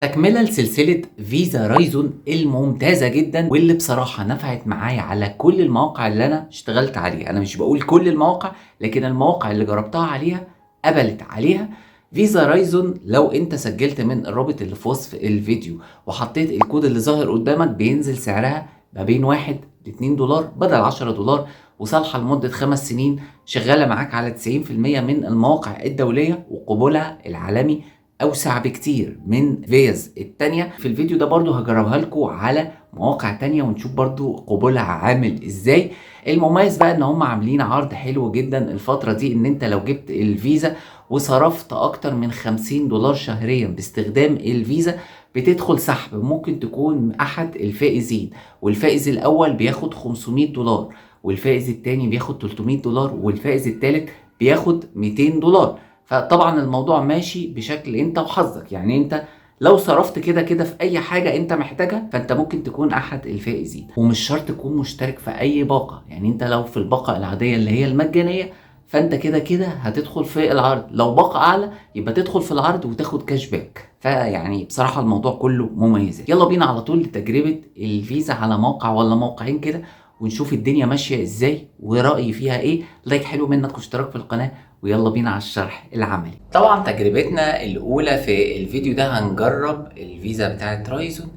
تكملة لسلسلة فيزا رايزون الممتازة جدا، واللي بصراحة نفعت معايا على كل المواقع اللي انا اشتغلت عليها. انا مش بقول كل المواقع، لكن المواقع اللي جربتها عليها قبلت عليها. فيزا رايزون لو انت سجلت من الرابط اللي في وصف الفيديو وحطيت الكود اللي ظاهر قدامك بينزل سعرها ما بين 1 ل 2 دولار بدل 10 دولار، وصالحة لمدة 5 سنين، شغالة معاك على 90% من المواقع الدولية، وقبولها العالمي اوسع بكتير من فيز التانية. في الفيديو ده برضو هجربها لكم على مواقع تانية ونشوف برضو قبولها عامل ازاي. المميز بقى ان هم عاملين عرض حلو جدا الفترة دي، ان انت لو جبت الفيزا وصرفت اكتر من 50 دولار شهريا باستخدام الفيزا بتدخل سحب، ممكن تكون احد الفائزين. والفائز الاول بياخد 500 دولار، والفائز التاني بياخد 300 دولار، والفائز التالت بياخد 200 دولار. فطبعا الموضوع ماشي بشكل انت وحظك، يعني انت لو صرفت كده كده في اي حاجة انت محتاجها فانت ممكن تكون احد الفائزين. ومش شرط تكون مشترك في اي باقة، يعني انت لو في الباقة العادية اللي هي المجانية فانت كده كده هتدخل في العرض، لو باقة اعلى يبقى تدخل في العرض وتاخد cash back. فيعني بصراحة الموضوع كله مميزات. يلا بينا على طول لتجربة الفيزا على موقع ولا موقعين كده ونشوف الدنيا ماشية ازاي ورأيي فيها ايه. like حلو منك واشتراك في القناة، ويلا بينا على الشرح العملي. طبعا تجربتنا الاولى في الفيديو ده هنجرب الفيزا بتاعت رايزون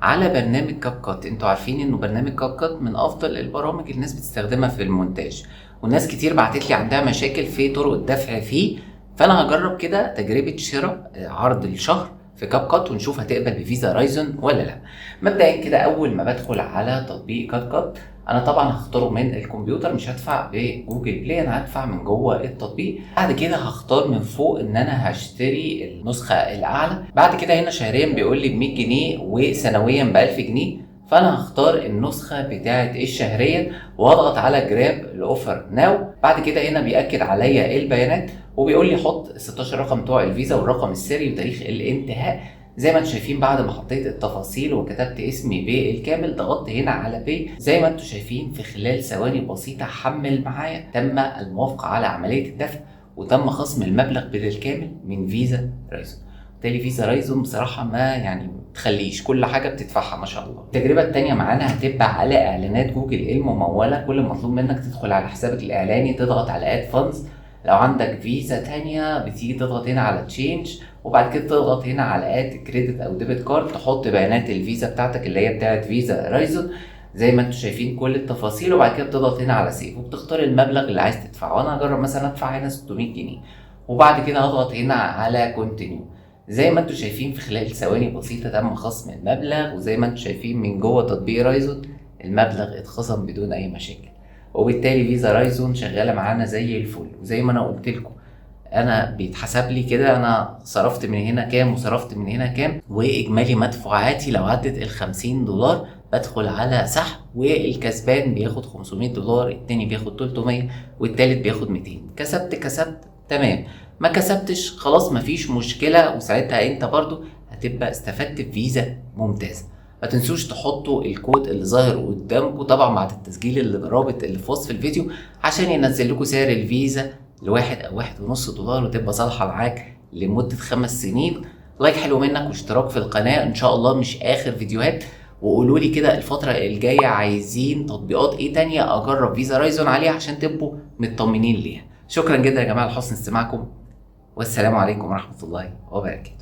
على برنامج كاب كات. انتوا عارفين انه برنامج كاب كات من افضل البرامج اللي الناس بتستخدمها في المونتاج، والناس كتير بعتت لي عندها مشاكل في طرق الدفع فيه. فانا هجرب كده تجربة شراء عرض الشهر في كاب كات ونشوف هتقبل بفيزا رايزون ولا لا. مبدئيا كده اول ما بدخل على تطبيق كاب كات، انا طبعا هختاره من الكمبيوتر، مش هدفع بجوجل بلاي، انا هدفع من جوه التطبيق. بعد كده هختار من فوق ان انا هشتري النسخة الاعلى. بعد كده هنا شهريا بيقول لي ب 100 جنيه وسنويا ب 1000 جنيه، فانا هختار النسخة بتاعه الشهريا واضغط على grab ال offer now. بعد كده هنا بيأكد عليا البيانات وبيقول لي حط 16 رقم بتوع الفيزا والرقم السري وتاريخ الانتهاء. زي ما انتم شايفين بعد ما حطيت التفاصيل وكتبت اسمي بالكامل ضغطت هنا على pay. زي ما انتم شايفين في خلال ثواني بسيطة حمل معايا، تم الموافقة على عملية الدفع وتم خصم المبلغ بالكامل من فيزا رايزون. بالتالي فيزا رايزون بصراحة ما يعني تخليش كل حاجة بتدفعها ما شاء الله. التجربة التانية معانا هتبقى على إعلانات جوجل الممولة. كل المطلوب منك تدخل على حسابك الإعلاني، تضغط على ad funds. لو عندك فيزا تانية بتيجي تضغط هنا على change، وبعد كده تضغط هنا على add credit او debit card، تحط بيانات الفيزا بتاعتك اللي هي بتاعت فيزا رايزون زي ما انتم شايفين كل التفاصيل. وبعد كده بتضغط هنا على save وبتختار المبلغ اللي عايز تدفعه. انا هجرب مثلا ادفع هنا 600 جنيه، وبعد كده هضغط هنا على continue. زي ما انتم شايفين في خلال ثواني بسيطة تم خصم المبلغ، وزي ما انتم شايفين من جوه تطبيق رايزون المبلغ اتخصم بدون اي مشاكل. وبالتالي فيزا رايزون شغالة معانا زي الفل. وزي ما انا قلت لكم انا بيتحسب لي كده انا صرفت من هنا كام وصرفت من هنا كام، واجمالي مدفوعاتي لو عدت ال 50 دولار بدخل على سحب، والكسبان بياخد 500 دولار، التاني بياخد 300، والتالت بياخد 200. كسبت كسبت تمام، ما كسبتش خلاص مفيش مشكلة، وساعتها انت برضو هتبقى استفدت بفيزا ممتازة. ما تنسوش تحطوا الكود اللي ظاهر قدامكم طبعا بعد التسجيل اللي بالرابط اللي في وصف الفيديو عشان ينزل لكم سعر الفيزا لواحد او 1.5 دولار، وتبقى صالحة معاك لمدة 5 سنين. like حلو منك واشتراك في القناة. ان شاء الله مش اخر فيديوهات، وقولوا لي كده الفترة الجاية عايزين تطبيقات ايه تانية اجرب فيزا رايزون عليها عشان تبقوا مطمنين ليها. شكرا جدا يا جماعة لحسن استماعكم، والسلام عليكم ورحمة الله وبركاته.